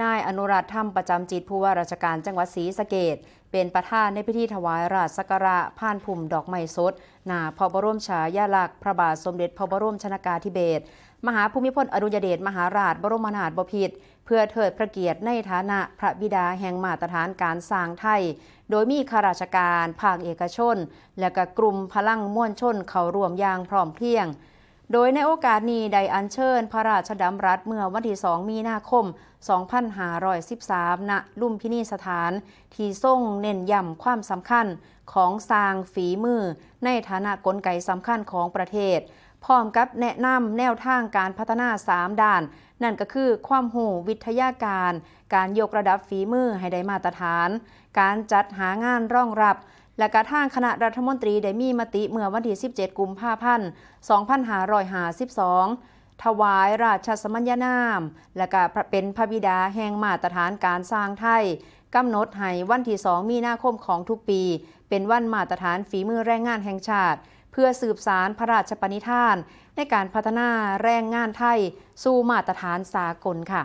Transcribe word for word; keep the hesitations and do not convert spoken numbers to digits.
นายอนุรัตน์ ธรรมประจำจิต ผู้ว่าราชการจังหวัดศรีสะเกษ เป็นประธานในพิธีถวายราชสักการะพานพุ่มดอกไม้สด หน้าพระบรมฉายาลักษณ์พระบาทสมเด็จพระบรมชนกาธิเบศร มหาภูมิพลอดุลยเดชมหาราชบรมนาถบพิตร เพื่อเทิดพระเกียรติในฐานะพระบิดาแห่งมาตรฐานการสร้างไทย โดยมีข้าราชการ ภาคเอกชน และก็กลุ่มพลังมวลชนเข้าร่วมอย่างพร้อมเพรียง โดยในโอกาสนี้ได้อัญเชิญพระราชดำรัสเมื่อวันที่ สอง มีนาคม สองพันห้าร้อยสิบสาม ณ ลุมพินีสถาน ที่ทรงเน้นย้ำความสำคัญของสร้างฝีมือในฐานะกลไกสำคัญของประเทศ พร้อมกับแนะนำแนวทางการพัฒนา สาม ด้าน นั่นก็คือความรู้วิทยาการ การยกระดับฝีมือให้ได้มาตรฐาน การจัดหางานรองรับ และกะทางคณะรัฐมนตรีได้มีมติเมื่อวันที่ สิบเจ็ด กุมภาพันธ์ สองพันห้าร้อยห้าสิบสอง ถวายราชสมัญญานาม และกะเป็นพระบิดาแห่งมาตรฐานการสร้างไทย กำหนดให้วันที่ สอง มีนาคมของทุกปี เป็นวันมาตรฐานฝีมือแรงงานแห่งชาติ เพื่อสืบสานพระราชปณิธาน ในการพัฒนาแรงงานไทยสู่มาตรฐานสากลค่ะ